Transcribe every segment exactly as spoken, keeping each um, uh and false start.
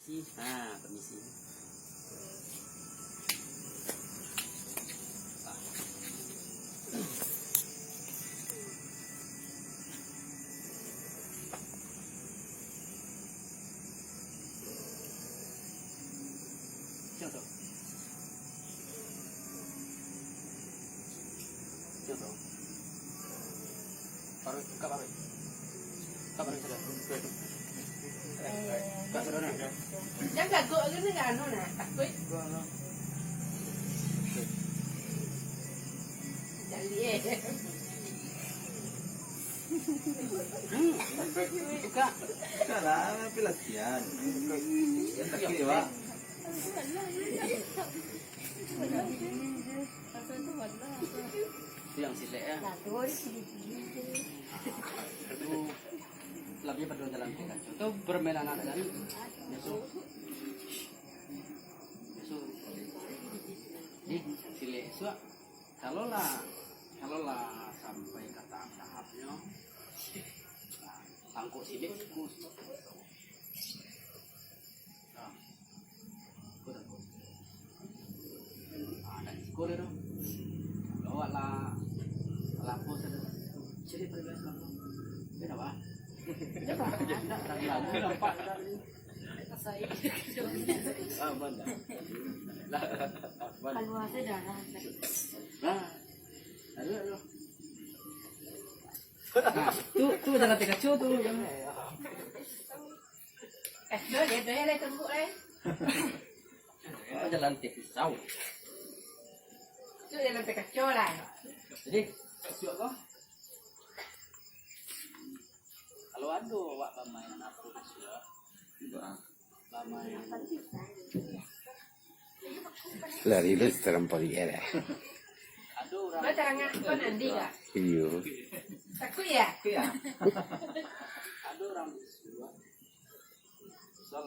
Ah, permisi. Siang tu. Siang tu. Paruik, ka paruik. Ka paruik sajo. Ka sajo, nah. Jan gagok lagi ni, anu nah, takuik. Jadi, eh. Hmm, buka. Buka lah, tapi latihan. Jan takuik, Wak. Itu yang silek, ya. Aduh, lebih pada jalan tiga. Itu permainan anak tadi. Biasa. Biasa. Di silek esok. Kalau lah, kalau lah sampai ka tahap-tahapnyo, nah, tangkok silek, nah, ko tangkok. Ah, dak siko deh tu. Bawa lah, lah bos ada. Silek pada biasa. Kenapa? Dak, dak, dak, nampak dah ni. Ah, banda. Lah, banda. Keluar saja dah. Nah, aduh, aduh. Nah, tu, tu dah lantai kaco tu. Kaco dia, dia dah tumbuk, eh. Jalan lantai pisau. Tu dah lantai kaco lah. Jadi, kaco apa? Kalau ado awak bamain apo tu, bamain. Lari lu sekarang pagi ya, dah. Ado urang. Ba, tarangan ko nanti ka? Iyo. Takuik ya? Takuik ya? Ado urang bisuak. Misal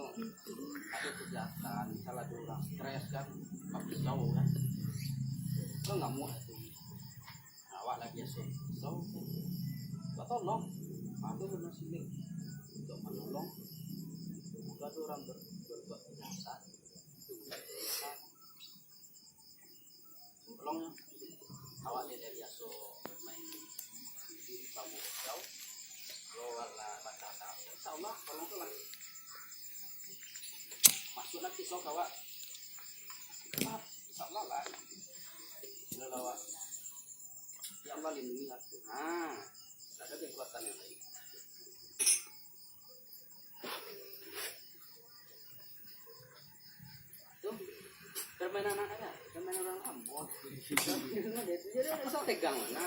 ado kejahatan, misal ado urang stres kan, pakai pisau kan. Kan ngamuk tu. Awak lah biaso pisau, batolong. Ado guna silek untuak manolong. Kalau ado urang ber-, berbuat kejahatan, tolong. Awak dek biaso main pisau, pisau. Kalau awak lah baca-baca, insya Allah, tolong tu lah. Masuklah pisau ka awak. Insya Allah lah. Kalau awak Ya Allah, lindungi aku. Nah, ada kekuatan yang lain. Tuh, permainan anak-anak, permainan urang lamo. Jadi, sok tegang mana.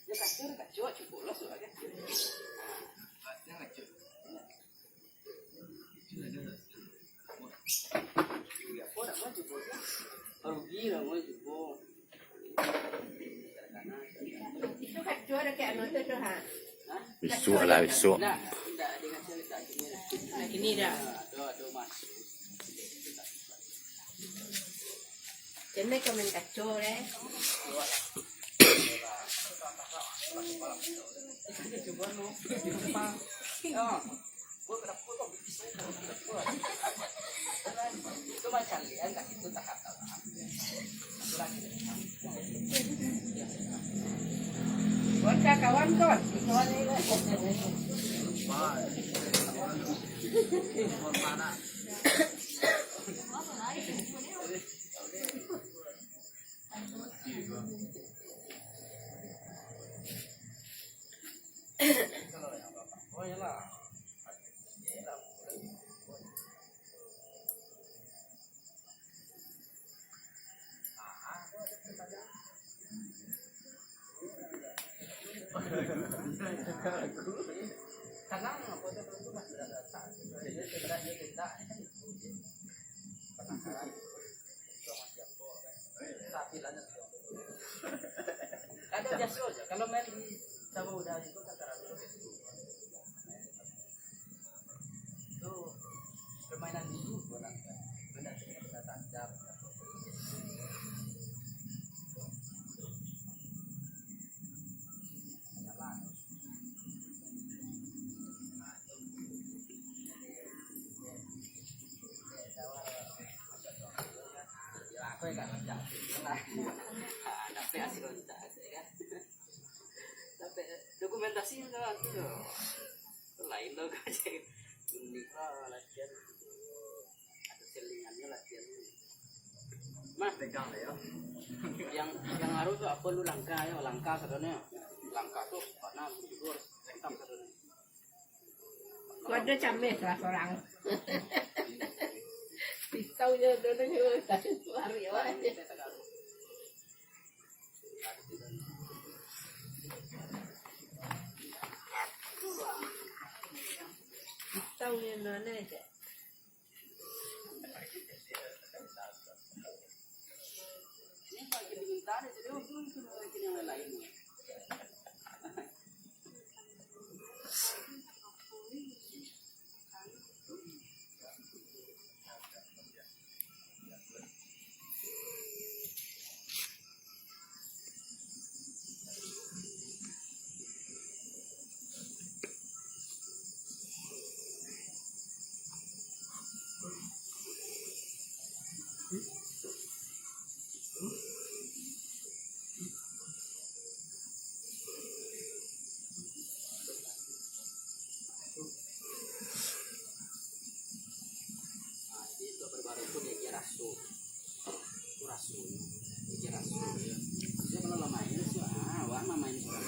Ya, kacau, kacau, cukup lah, sudah kan. Nah, kacau. Bisuak lah, bisuak. Ini dah. Kena komen kacau deh. Buat kawan, kawan. Kada biaso aja. Kalau main di Samudra itu kan terlalu itu permainan dulu, orang kan. Benda tu kita tajam. Salah. Dapek hasil, kan? Dapek dokumentasi tu, tu lain tu. Unik lah latihan. Ada selingannyo latihan. Mah, pegang lah yo. Yang, yang harus tu apa lu langkah yo, langkah sadonyo. Langkah tu, mana, mundur, langkah sadonyo. Ku ado cameh salah sorang. Pisau je ado nyo, lari awak. Pisau je ado nyo, cak. Nah, jadi itu baru-baru pun ya, dia raso. Itu raso. Dia raso. Dia kalau lah main, so, ah, awak mah main surang.